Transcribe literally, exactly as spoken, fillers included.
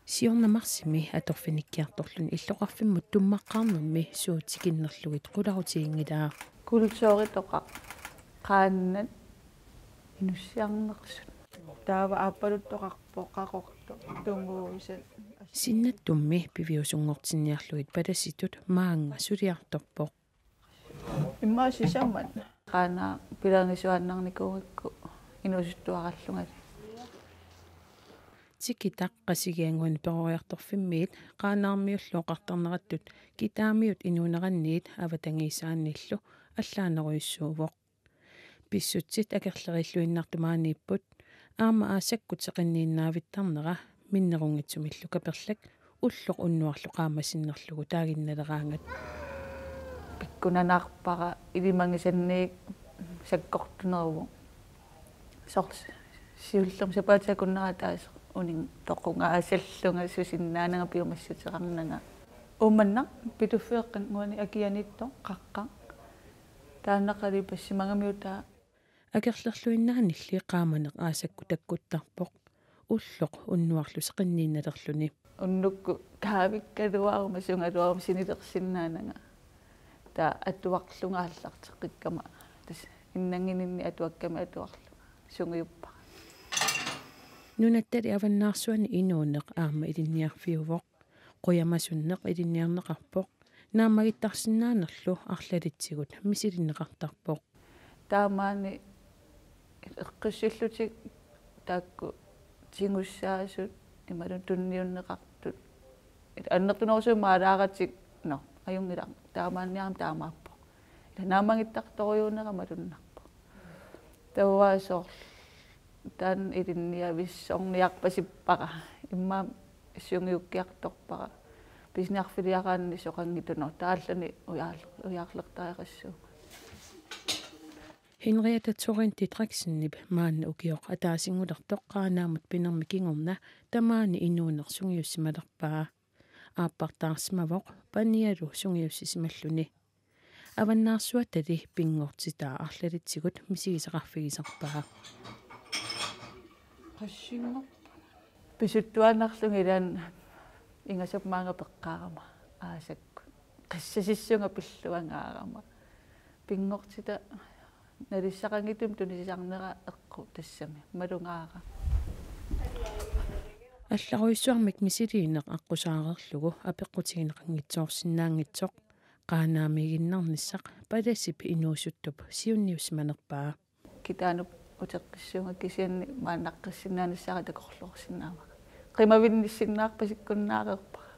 Siorna marsimi atorfinikkiartorluni illoqarfimmut tummaqqaarnermi suut tikinnerlugit qularutiginngilaat. Kultuuritoqaq qaannat inussiarnersut. Taava aappaluttoqarpoq qaqortoq tunguusat. Sinnattummi piviusunngortinniarlugit palasitut maannga suliartorpoq. Immaqa sisamat. Qaanaaq pilerngisuaannarnikuugakku inuusuttuarallungali. Tikitaq Qasigiannguani peroriartorfimmiit Qaanaarmiullu oqartarnerattut Kitaamiut inuuneranniit avatangiisaannillu allaanerujussuuvoq. Pissutsit akerleriilluinnartut maaniipput, aamma aasakkut seqinniinnaavittarnera minnerunngitsumillu kaperlak ulloq unnuarlu qaammat sinnerlugu taaginnaleraangat. Pikkunanarpara ilimagisannik sakkortuneruvoq. Soorlu siullermik sapaatip akunnera ataaseq uninngitsoq qungaasallunga susinnaananga piumassuteqarnanga. Uummannaq Pituffik Eqqannguani akianiittoq qaqqaq. Taannaqali passimagamiuk taava. Akerlerluinnaanilli qaamaneq aasakkut takkuttarpoq. Ulloq unnuarlu seqinniinnalerluni. Unnukkut kaavikkaluaruma sungaluaruma sinilersinnaananga. Taava atuarlunga aallarteqqikkama. Tassa innanngininni atuakkami atuarlunga. Sungiuppara. Nunattali Avannaarsuani inuuneq aamma ilinniarfiuvoq. Qujamasunneq ilinniarneqarpoq. Naammagittarsinnaanerlu arlalitsigut misilinneqartarpoq. Taamani eqqissillutik taakku tigussaasut imaluunniit tunniunneqartut. Annertunerusumik maalaaratik, nå, ajunngilaq, taamaanniarami taamaappoq. Ila naammagittartorujuunera malunnarpoq. Taava soorlu taanna ilinniavissorniarpasippara. Immaqa sungiukkiartorpara. Pisiniarfiliaraanni soqanngitsoq, nå, taallani ujaar-, ujaarlertariaqassuunga. Henrietta Thorin Didriksenip maanna ukioq ataasinngulertoq Qaanaamut pinermi kingorna tamaani inuuneq sungiussimalerpaa. Aappartaarsimavoq panialu sungiussisimalluni. Avannaarsuatali pinngortitaa arlalitsigut misigisaqarfigisarpaa. Pisuttuaannarlunga ilaanni ingasap maanga peqqaarama aasakkut. Qissasissunga pilluangaarama. Pinngortitaq nalissaqanngitsumik tunisisarnera eqqu tassami. Malugaara. Allarujussuarmik misiliineq aqqusaareerlugu apeqqutigineqanngitsoorsinnaanngitsoq. Qaanaamiiginnarnissaq palasip inuusuttup siunniussimanerpaa. Kitaanup uteqqissuunga kisianni maannaqqissinnaanissara takorloorsinnaavara. Qimavinnissinnaarpasikkunnaareerpara.